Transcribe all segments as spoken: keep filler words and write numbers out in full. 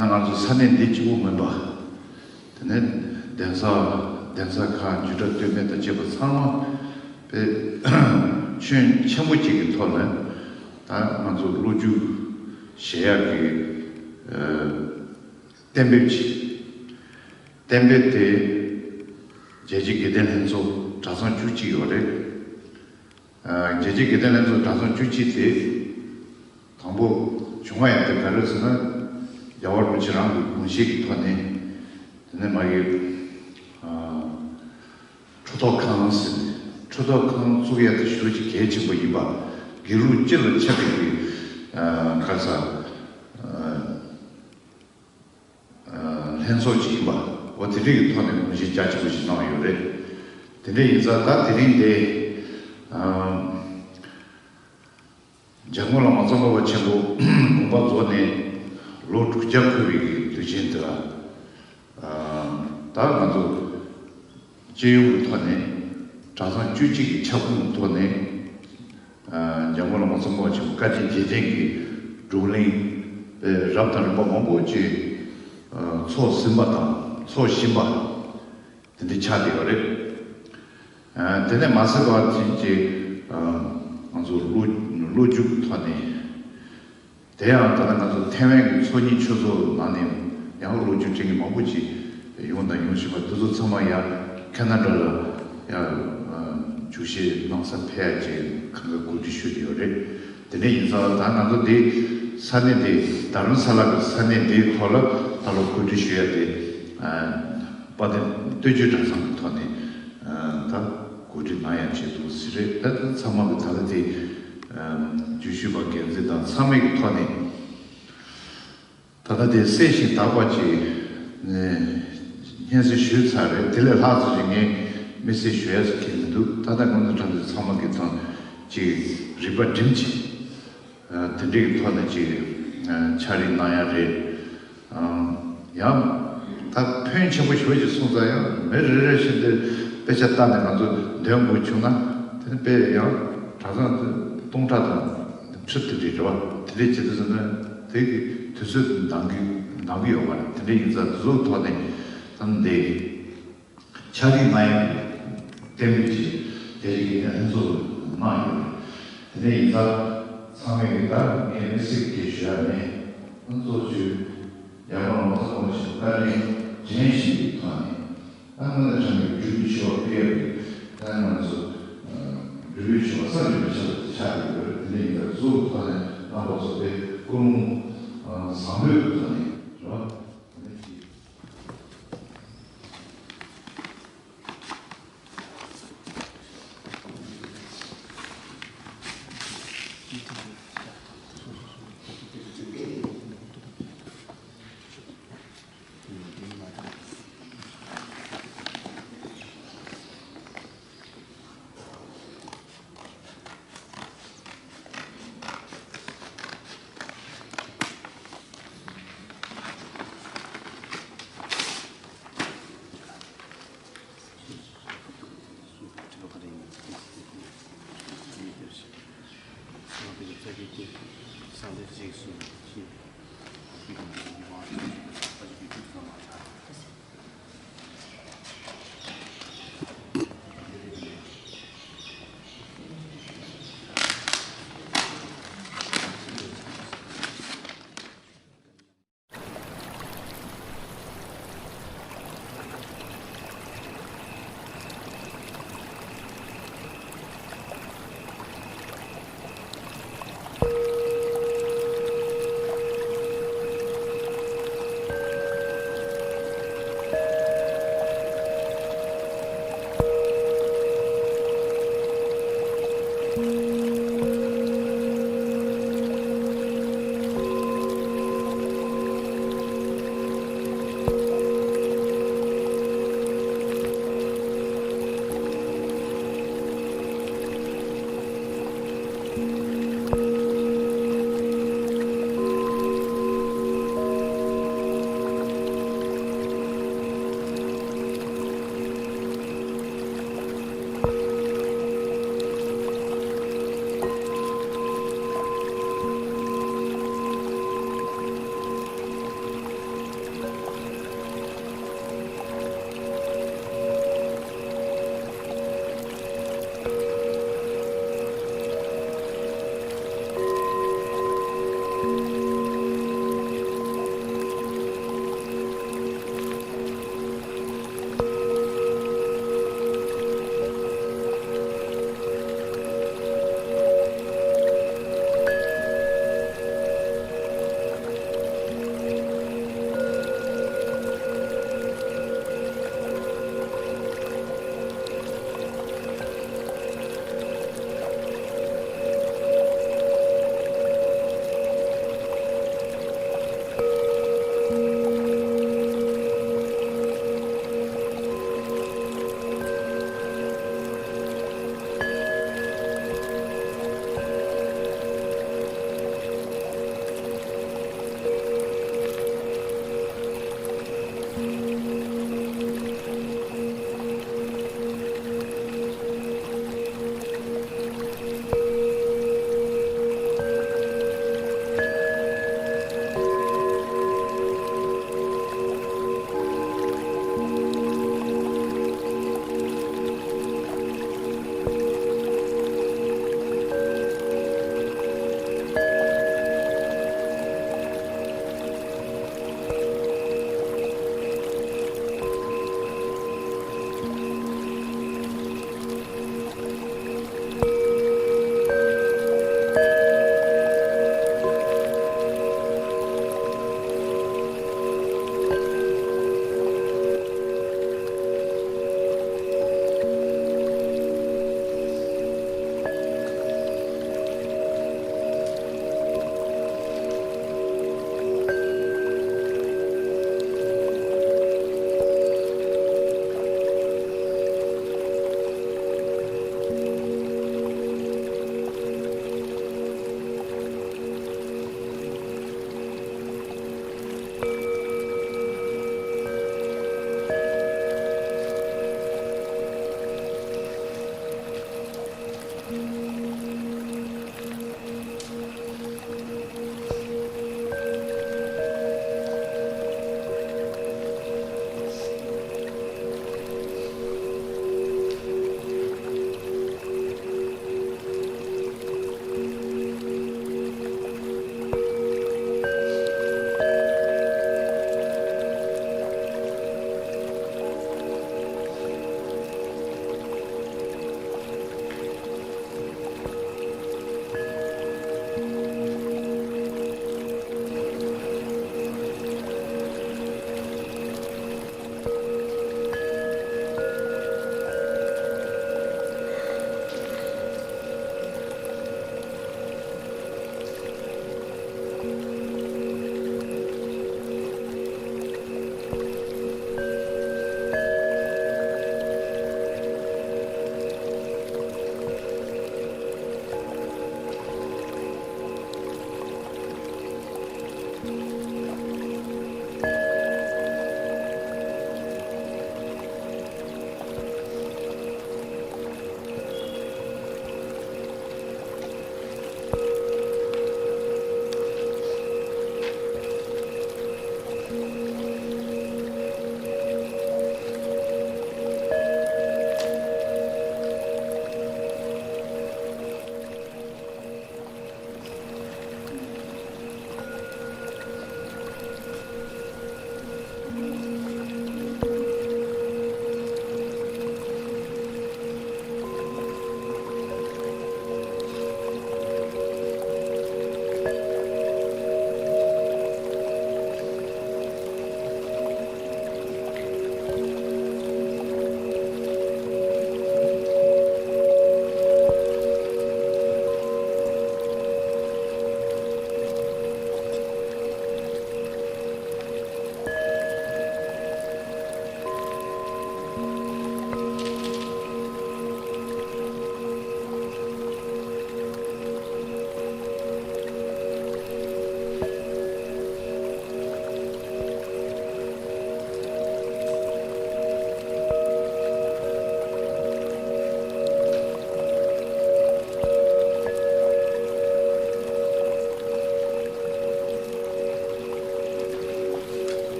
ང་ཚོ་ས་གནས་འདི་གཅིག་པུ་མིན་པ། དེ་ནས་གདན་ས་གདན་ས་ཁག་རྒྱུད་གྲྭ་སྟོད་སྨད་དང་བཅས་པ་ཚང་མ་པའི་ཁྱོན་ཆེན་པོ་གཅིག་གི་ཐོག་ནས་ད་ང་ཚོ་ལོ་རྒྱུས་བཤད་ཡག་གི་གཏན་འབེབས་ཅིག་གཏན་འབེབས་དེ་རྒྱལ་སྤྱིའི་དགེ་ལྡན་ལྷན་ཚོགས་གྲྭ་ཚང་བཅུ་གཅིག་ཡོད་རེད། རྒྱལ་སྤྱིའི་དགེ་ལྡན་ལྷན་ཚོགས་གྲྭ་ཚང་བཅུ་གཅིག་དེ། དང་པོ་བྱུང་བ་ཡང་དེ་ག་རེ་ཟེར་ན། རྒྱལ་བ་རིན་པོ་ཆེ་རང་གི་དགོངས་བཞེད་ཀྱི་ཐོག་ནས། དེ་ནས་མ་གི། ཁྲུ་ཐོག་ཁང་ཟེར་ནས་ཁྲུ་ཐོག་ཁང་བཙུགས་ཡ་དེ་ཞེ་པོ་ཅིག་གལ་ཆེན་པོ་ཡིན་པ། དགེ་ལུགས་སྤྱི་ལ་ཁྱབ་པའི་གི། ག་རེ་ཟེར། ལྷན་ཚོགས་ཅིག་ཡིན་པ། འོ་དེ་འདྲའི་གི་ཐོག་ནས་དགོངས་བཞེད་རྒྱ་ཆེན་པོ་ཞིག་གནང་ཡོད་རེད། དེ་འདྲ་ཡིན་ཙང་ད་དེ་རིང་འདི། འཇམ་མགོན་བླ་མ་ཙོང་ཁ་པ་ཆེན་པོ་དགོངས་པ་རྫོགས་ནས་ལོ་དྲུག་བརྒྱ་འཁོར་བའི་གི་དུས་ཆེན་དེ་ལ། ད་ང་ཚོ་སྤྱི་ཡོངས་ཀྱི་ཐོག་ནས་གྲྭ་ཚང་བཅུ་གཅིག་གི་ཁྱབ་ཁོངས་ཀྱི་ཐོག་ནས། འཇམ་མགོན་བླ་མ་ཙོང་ཁ་པ་ཆེན་པོ་བཀའ་དྲིན་རྗེས་དྲན་གྱི་བགྲོ་གླེང་རབ་དང་རིམ་པ་མང་པོ་ཅིག་ཚོགས་ཟིན་པ་དང་ཚོགས་བཞིན་པ་དེ་འདྲ་ཆགས་བསྡད་ཡོད་རེད། དེ་ནས་མ་ཟད་པ་ཅིག་ཅིག་ང་ཚོ་ལོ་ལོ་རྒྱུས་ཀྱི་ཐོག་ནས། དེ་ཡང་ད་ལྟ་ང་ཚོ་ཐའེ་ཝན་གྱི་ཚོགས་གཉིས་ཆོས་ཚོགས་ནང་ནས་ཡང་ལོ་རྒྱུས་དྲན་གྱི་མང་པོ་ཅིག་ཡོང་དང་ཡོང་བཞིན་པ་དེ་ཚོ་ཚང་མ་ཡང་ཁེ་ན་ཌ་ལ་ཡང་བསྒྱུར་བཤད་གནང་ས་ཕེབས་ཡ་ཅིག་གང་ག་གོ་སྒྲིག་ཞུས་ཏེ་ཡོད་རེད། དེ་འདྲ་ཡིན་ཙང་ད་ང་ཚོ་འདི་ས་གནས་འདི་རྡ་རམ་ས་ལ་གི་ས་གནས་འདིའི་ཐོག་ལ་ད་ལོ་གོ་སྒྲིག་ཞུ་ཡ་དེ་དཔལ་ལྡན་སྟོད་ཆུ་གྲྭ་ཚང་གི་ཐོག་ནས་ད། གོ་སྒྲིག་གནང་ཡ་བྱེད་འདུག་ཟེར་རེད། ད་ཚང་མ་གི་ད་ལྟ་དེ་ཨམ་བརྗོད་ཞུས་པ་འགན་འཛིན་དང་ཚང་མའི་གི་ཐོག་ནས་ད་ལྟ་དེ་གསལ་ཞིང་དག་པ་ཅིག་ནས་སྙན་སེང་ཞུས་ཚར་རེད། དེ་ལས་ལྷག་ཙམ་ཞིག་ངས་དམིགས་བསལ་ཞུ་ཡ་ཟེར་མཁན་མི་འདུག་ད་ལྟ་ང་ཚོ་དྲ་འདི་ཚང་མ་གི་ཐོག་ཅིག་རིག་པ་སྒྲིམ་ཅིག་དེ་འདྲའི་ཐོག་ནས་ཅིག་ཕྱག་རིས་གནང་ཡ་རེད། ཡང་ད་ཕོན་ཆེན་པོ་ཞེ་པོ་ཅིག་སོང་ཙང་ཡང་མི་རེ་རེ་བཞིན་དུ་དཔེ་ཆ་ལྟ་ནས་ང་ཚོ་འདོན་དགོས་བྱུང་ན་དེ་ནི་དཔེ་ཡང་གྲྭ་ཚང་སྟོང་ཕྲག་དང་ཁྲི་དེ་འདྲའི་རེད་བ། དེ་འདྲའི་བྱེད་དུས་ཙམ་ན་དེ་གི་དུས་ཚོད་འདང་གི་འདང་གི་ཡོད་མ་རེད། དེ་འདྲ་ཡིན་ཙང་དེ་ཚོའི་ཐོག་ནས་ད་འདི། ཕྱག་རིས་གནང་ཡག་གི་གཏན་འབེབས་ཀྱིས་དེ་རིང་གི་ལྷན་ཚོགས་གནང་ཡོད། དེ་ནས་ཡིན་ཙང་ཚང་མས་ཀྱི་ད་ངས་དམིགས་བསལ་གྱི་ཞུ་ཡག་མེད། ལྷན་ཚོགས་ཀྱི་ཡར་མར་ངོ་ཚ་ངོ་ཞིག་བཀའ་དྲིན་དྲན་བཞིན་པའི་ཐོག་ནས་ད་སྔོན་ལ་དྲངས་པའི་སྒྲུབ་པའི་ཆོས་སྤེལ་བའི་ད་ང་ཚོ་སྒྲུབ་པའི་ཆོས་བསམ་གྱིས་མི་ཁྱབ་པ་ཆགས་ཡོད། དེ་ནས་ཡིན་ཙང་གཙོ་བོ་ཐོག་ནས་རྣམ་པ་ཚོ་དེ་ཀུན་སློང་བཟང་པོའི་ཐོག་ནས་རེད་བ། དེ་ནས་ཅིག་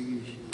ཡིན་ཞེས།